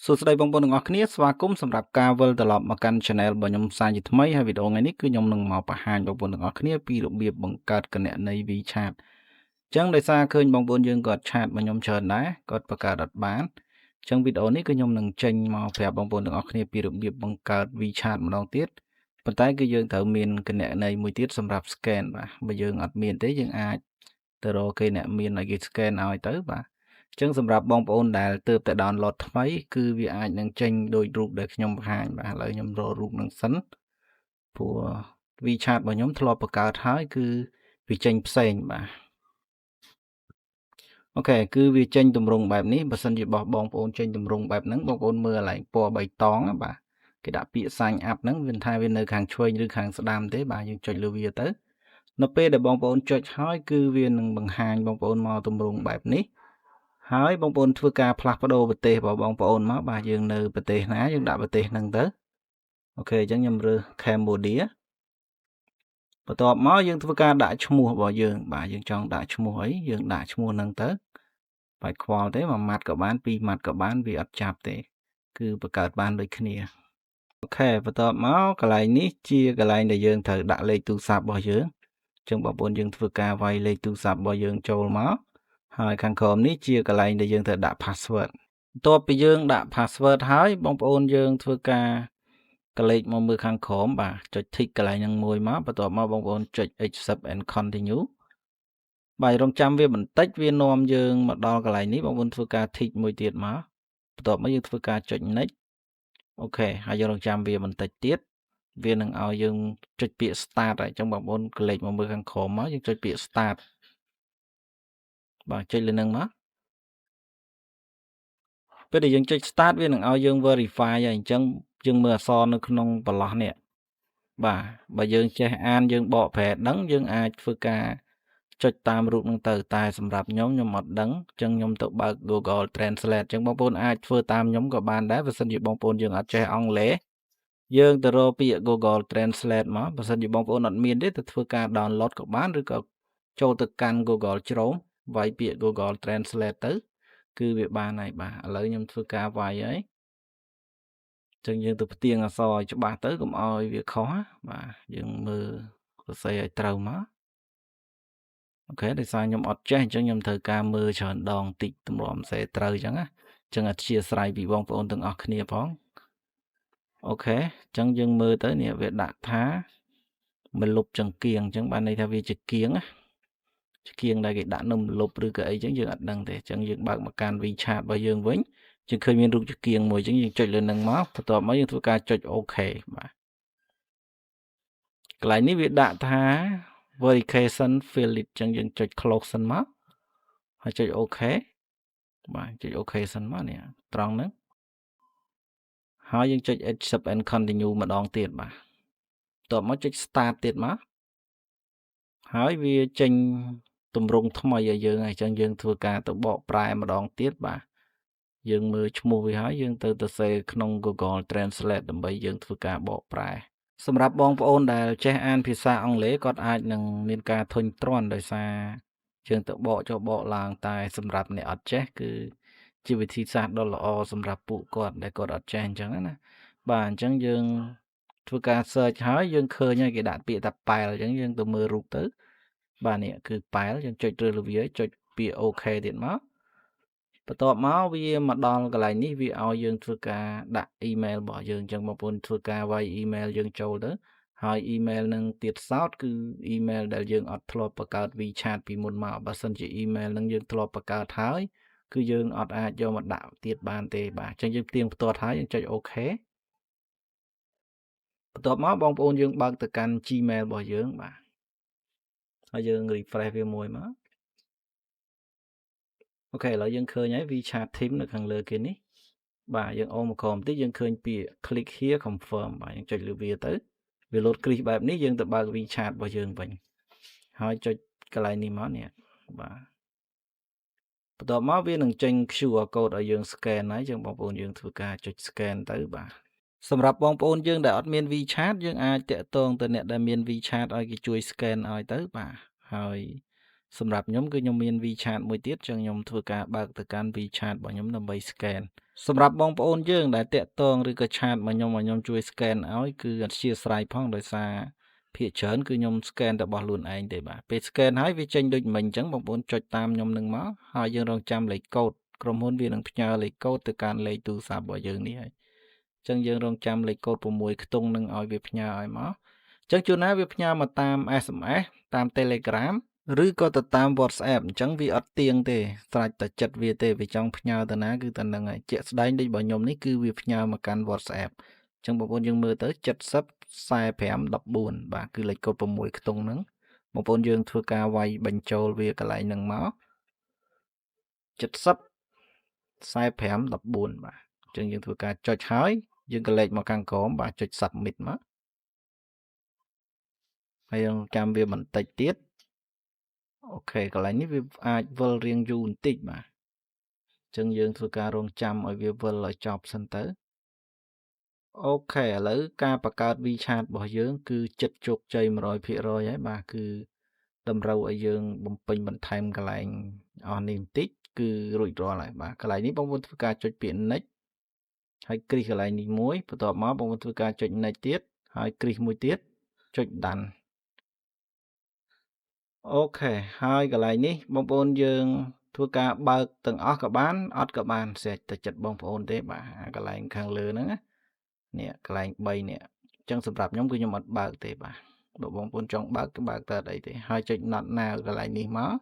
សួស្តីបងប្អូនទាំងអស់គ្នាស្វាគមន៍សម្រាប់ការវិលត្រឡប់មកកាន់ Channel របស់ខ្ញុំសាជាថ្មីហើយវីដេអូថ្ងៃនេះគឺខ្ញុំនឹងមកបង្ហាញបងប្អូនទាំងអស់គ្នាពីរបៀបបង្កើតគណនី WeChat អញ្ចឹងដោយសារឃើញបងប្អូនយើងគាត់ chat មកខ្ញុំច្រើនដែរគាត់បង្កើតអត់បានអញ្ចឹងវីដេអូនេះគឺខ្ញុំនឹងចេញមកប្រាប់បងប្អូនទាំងអស់គ្នាពីរបៀបបង្កើត WeChat ម្ដងទៀតប៉ុន្តែគឺយើងត្រូវមានគណនីមួយទៀតសម្រាប់ scan បាទបើយើងអត់មានទេយើងអាចទៅរកគេអ្នកមានឲ្យគេ scan ឲ្យទៅបាទអញ្ចឹងសម្រាប់បងប្អូនដែលទើបតែ download ថ្មីគឺវាអាចនឹងចេញដូចរូបដែលខ្ញុំបង្ហាញបាទឥឡូវខ្ញុំរករូបនឹងសិនព្រោះ WeChat របស់ខ្ញុំធ្លាប់បង្កើតហើយគឺវាចេញផ្សេងបាទ OK គឺវាចេញទម្រង់បែបនេះបើសិនជាបោះបងប្អូនចេញទម្រង់បែបហ្នឹងបងប្អូនមើលកន្លែងពណ៌បៃតងបាទគេដាក់ពាក្យ sign up ហ្នឹងវាថាវានៅខាងឆ្វេងឬខាងស្ដាំទេបាទយើងចុចលើវាទៅនៅពេលដែលបងប្អូនចុចហើយគឺវានឹងបង្ហាញបងប្អូនមកទម្រង់បែបនេះហើយបងប្អូនធ្វើការផ្លាស់ប្ដូរប្រទេសរបស់បងប្អូនមកបាទយើងនៅប្រទេសណាយើងដាក់ប្រទេសហ្នឹងទៅ OK អញ្ចឹងខ្ញុំរើស Cambodia បន្ទាប់មកយើងធ្វើការដាក់ឈ្មោះរបស់យើងបាទយើងចង់ដាក់ឈ្មោះអីយើងដាក់ឈ្មោះហ្នឹងទៅបាច់ខ្វល់ទេមួយម៉ាត់ក៏បានពីរម៉ាត់ក៏បានវាអត់ចាប់ទេ គឺបង្កើតបានដូចគ្នា OK បន្ទាប់មកកន្លែងនេះជាកន្លែងដែលយើងត្រូវដាក់លេខទូរស័ព្ទរបស់យើងអញ្ចឹងបងប្អូនយើងធ្វើការវាយលេខទូរស័ព្ទរបស់យើងចូលមកហើយខាងក្រោមនេះជាកន្លែងដែលយើងត្រូវដាក់ password បន្ទាប់ពីយើងដាក់ password ហើយបងប្អូនយើងធ្វើការក្រឡេកមកមើលខាងក្រោមបាទចុច tick កន្លែងហ្នឹងមួយមកបន្ទាប់មកបងប្អូនចុច accept and continue បាទរងចាំវាបន្តិចវានាំយើងមកដល់កន្លែងនេះបងប្អូនធ្វើការ tick មួយទៀតមកបន្ទាប់មកយើងធ្វើការចុច next OK ហើយយើងរងចាំវាបន្តិចទៀតវានឹងឲ្យយើងចុចពាក្យ start ហើយអញ្ចឹងបងប្អូនក្រឡេកមកមើលខាងក្រោមមកយើងចុចពាក្យ start បាទចុចលើនឹងមក ពេលដែលយើងចុច start វានឹងឲ្យយើង verify ហើយអញ្ចឹងយើងមើលអក្សរនៅក្នុងប្រឡោះនេះបាទបើយើងចេះអានយើងបកប្រែដឹងយើងអាចធ្វើការចុចតាមរូបហ្នឹងទៅតែសម្រាប់ខ្ញុំខ្ញុំអត់ដឹងអញ្ចឹងខ្ញុំទៅបើក Google Translate អញ្ចឹងបងប្អូនអាចធ្វើតាមខ្ញុំក៏បានដែរបើសិនជាបងប្អូនយើងអត់ចេះអង់គ្លេសយើងទៅរកពាក្យ Google Translate មកបើសិនជាបងប្អូនអត់មានទេទៅធ្វើការ download ក៏បានឬក៏ចូលទៅកាន់ Google Chrome វាយពាក្យ Google Translate ទៅគឺវាបានហើយបាទឥឡូវខ្ញុំធ្វើការវាយហើយចឹងយើងទៅផ្ទៀងអក្សរឲ្យច្បាស់ទៅកុំឲ្យវាខុសណាបាទយើងមើលសរសេរឲ្យត្រូវមក OK ដោយសារខ្ញុំអត់ចេះអញ្ចឹងខ្ញុំត្រូវការមើលច្រើនដងតិចទម្រាំសេត្រូវអញ្ចឹងណាអញ្ចឹងអធ្យាស្រ័យពីបងប្អូនទាំងអស់គ្នាផង OK អញ្ចឹងយើងមើលទៅនេះវាដាក់ថាម្លប់ចង្គៀងអញ្ចឹងបានន័យថាវាជាគៀងណាចង្គៀងដែលគេដាក់នៅម្លប់ឬក៏អីចឹងយើងអត់ដឹងទេអញ្ចឹងយើងបើកមកកាន់ WeChat របស់យើងវិញយើងឃើញមានរូបចង្គៀងមួយអញ្ចឹងយើងចុចលើនឹងមកបន្ទាប់មកយើងធ្វើការចុច OK បាទកន្លែងនេះវាដាក់ថា verification failed អញ្ចឹងយើងចុច close សិនមកហើយចុច OK បាទចុច OK សិនមកនេះត្រង់ហ្នឹងហើយយើងចុច accept and continue ម្ដងទៀតបាទបន្ទាប់មកចុច start ទៀតមកហើយវាចេញទម្រង់ថ្មីឲ្យយើងហើយអញ្ចឹងយើងធ្វើការទៅបកប្រែម្ដងទៀតបាទយើងមើលឈ្មោះវាហើយយើងទៅទៅសេក្នុង Google Translate ដើម្បីយើងធ្វើការបកប្រែសម្រាប់បងប្អូនដែលចេះអានភាសាអង់គ្លេសគាត់អាចនឹងមានការធុញទ្រាន់ដោយសារយើងទៅបកចុះបកឡើងតែសម្រាប់អ្នកអត់ចេះគឺជាវិធីសាស្ត្រដ៏ល្អសម្រាប់ពួកគាត់ដែលគាត់អត់ចេះអញ្ចឹងណាបាទអញ្ចឹងយើងធ្វើការ search ហើយយើងឃើញហើយគេដាក់ពាក្យថាប៉ែលអញ្ចឹងយើងទៅមើលរូបទៅបាទនេះគឺប៉ែលយើងចុចលើវាចុចពាក្យ OK ទៀតមក បន្ទាប់មកវាមកដល់កន្លែងនេះវាឲ្យយើងធ្វើការដាក់អ៊ីមែលរបស់យើងអញ្ចឹងបងប្អូនធ្វើការវាយអ៊ីមែលយើងចូលទៅហើយអ៊ីមែលនឹងទៀតសោតគឺអ៊ីមែលដែលយើងអត់ធ្លាប់បង្កើត WeChat ពីមុនមកបើសិនជាអ៊ីមែលនឹងយើងធ្លាប់បង្កើតហើយគឺយើងអត់អាចយកមកដាក់ទៀតបានទេបាទអញ្ចឹងយើងផ្ទៀងផ្ទាត់ហើយយើងចុច OK បន្ទាប់មកបងប្អូនយើងបើកទៅកាន់ Gmail របស់យើងបាទហើយយើង refresh វាមួយមក OK ឥឡូវយើងឃើញហើយ WeChat Team នៅខាងលើគេនេះបាទយើងអូសមកក្រោមបន្តិចយើងឃើញពាក្យ click here confirm បាទយើងចុចលើវាទៅវាលោតគ្រីសបែបនេះយើងទៅបើក WeChat របស់យើងវិញហើយចុចកន្លែងនេះមកនេះបាទបន្ទាប់មកវានឹងចេញ QR code ឲ្យយើង scan ហើយចឹងបងប្អូនយើងធ្វើការចុច scan ទៅបាទសម្រាប់បងប្អូនយើងដែលអត់មាន WeChat យើងអាចតាក់ទងទៅអ្នកដែលមាន WeChat ឲ្យគេជួយ scan ឲ្យទៅបាទហើយសម្រាប់ខ្ញុំគឺខ្ញុំមាន WeChat មួយទៀតចឹងខ្ញុំធ្វើការបើកទៅកាន់ WeChat របស់ខ្ញុំដើម្បី scan។ សម្រាប់បងប្អូនយើងដែលតាក់ទងឬក៏ chat មកខ្ញុំឲ្យខ្ញុំជួយ scan ឲ្យគឺអធ្យាស្រ័យផងដោយសារភាគច្រើនគឺខ្ញុំ scan តែរបស់ខ្លួនឯងទេបាទពេល scan ហើយវាចេញដូចមិញអញ្ចឹងបងប្អូនចុចតាមខ្ញុំនឹងមកហើយយើងរងចាំលេខកូដក្រុមហ៊ុនវានឹងផ្ញើលេខកូដទៅកាន់លេខទូរស័ព្ទរបស់យើងនេះហើយអញ្ចឹងយើងរងចាំលេខកូដ6ខ្ទង់នឹងឲ្យវាផ្ញើឲ្យមកអញ្ចឹងជួនណាវាផ្ញើមកតាម SMS តាម Telegram ឬក៏ទៅតាម WhatsApp អញ្ចឹងវាអត់ទៀងទេស្រេចតែចិត្តវាទេវាចង់ផ្ញើទៅណាគឺតែនឹងហើយជាក់ស្ដែងដូចរបស់ខ្ញុំនេះគឺវាផ្ញើមកកាន់ WhatsApp អញ្ចឹងបងប្អូនយើងមើលទៅ70 45 14បាទគឺលេខកូដ6ខ្ទង់ហ្នឹងបងប្អូនយើងធ្វើការវាយបញ្ចូលវាកន្លែងហ្នឹងមក70 45 14បាទអញ្ចឹងយើងធ្វើការចុចហើយយើងក៏លេខមកខាងក្រោមបាទចុច submit មកហើយយើងចាំវាបន្តិចទៀត OK កន្លែងនេះវាអាចវិលរៀងយូរបន្តិចបាទអញ្ចឹងយើងធ្វើការរងចាំឲ្យវាវិលឲ្យចប់សិនទៅ OK ឥឡូវការបង្កើត WeChat របស់យើងគឺចិត្តជោគជ័យ100%ហើយបាទគឺតម្រូវឲ្យយើងបំពេញបន្ថែមកន្លែងអស់នេះបន្តិចគឺរួចរាល់ហើយបាទកន្លែងនេះបងប្អូនធ្វើការចុចពាក្យ next ហើយគ្រីសកន្លែងនេះមួយបន្ទាប់មកបងប្អូនធ្វើការចុច next ទៀតហើយគ្រីសមួយទៀតចុច done OK ហើយកន្លែងនេះបងប្អូនយើងធ្វើការបើកទាំងអស់ក៏បានអត់ក៏បានស្រេចតែចិត្តបងប្អូនទេបាទកន្លែងខាងលើហ្នឹងណានេះកន្លែង3នេះអញ្ចឹងសម្រាប់ខ្ញុំគឺខ្ញុំអត់បើកទេបាទបើបងប្អូនចង់បើកគឺបើកតើអីទេហើយចុច not now កន្លែងនេះមក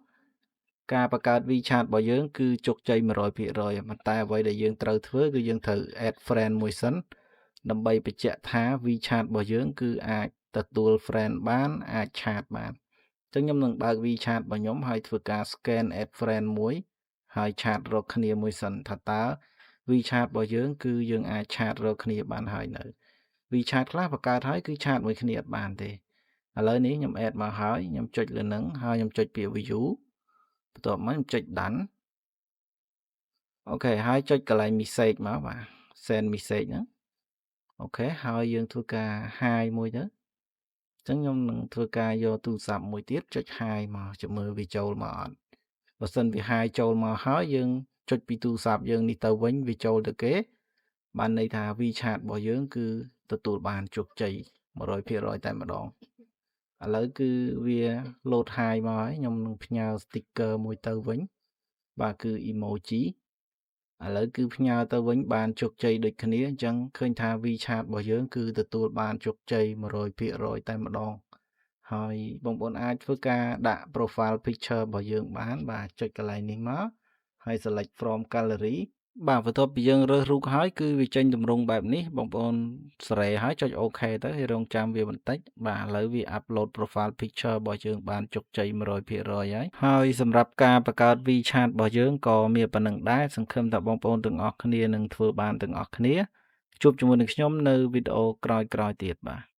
ការបង្កើត WeChat របស់យើងគឺជោគជ័យ100%ប៉ុន្តែអ្វីដែលយើងត្រូវធ្វើគឺយើងត្រូវ add friend មួយសិនដើម្បីបញ្ជាក់ថា WeChat របស់យើងគឺអាចទទួល friend បានអាច chat បានអញ្ចឹងខ្ញុំនឹងបើក WeChat របស់ខ្ញុំហើយធ្វើការ scan add friend មួយហើយ chat រកគ្នាមួយសិនថាតើ WeChat របស់យើងគឺយើងអាច chat រកគ្នាបានហើយនៅ WeChat ខ្លះបង្កើតហើយគឺ chat មួយគ្នាអត់បានទេឥឡូវនេះខ្ញុំ add មកហើយខ្ញុំចុចលើនឹងហើយខ្ញុំចុចពាក្យ view បន្ទាប់មកខ្ញុំចុច done OK ហើយចុចកន្លែង message មកបាទ send message ហ្នឹង OK ហើយយើងធ្វើការ hi មួយទៅអញ្ចឹងខ្ញុំនឹងធ្វើការយកទូរស័ព្ទមួយទៀតចុច hi មកចាំមើលវាចូលមកអត់បើសិនវា hi ចូលមកហើយយើងចុចពីទូរស័ព្ទយើងនេះទៅវិញវាចូលទៅគេបានន័យថា WeChat របស់យើងគឺទទួលបានជោគជ័យ100%តែម្ដងឥឡូវគឺវា load hi មកហើយខ្ញុំនឹងផ្ញើ sticker មួយទៅវិញបាទគឺ emoji ឥឡូវគឺផ្ញើទៅវិញបានជោគជ័យដូចគ្នាអញ្ចឹងឃើញថា WeChat របស់យើងគឺទទួលបានជោគជ័យ100%តែម្ដងហើយបងប្អូនអាចធ្វើការដាក់ profile picture របស់យើងបានបាទចុចកន្លែងនេះមកហើយ select from gallery បាទបន្ទាប់ពីយើងរើសរូបហើយគឺវាចេញទម្រង់បែបនេះបងប្អូនសេរីហើយចុច OK ទៅហើយរងចាំវាបន្តិចបាទឥឡូវវា upload profile picture របស់យើងបានជោគជ័យ100%ហើយហើយសម្រាប់ការបង្កើត WeChat របស់យើងក៏មានប៉ុណ្ណឹងដែរសង្ឃឹមថាបងប្អូនទាំងអស់គ្នានឹងធ្វើបានទាំងអស់គ្នាជួបជាមួយនឹងខ្ញុំនៅវីដេអូក្រោយៗទៀតបាទ។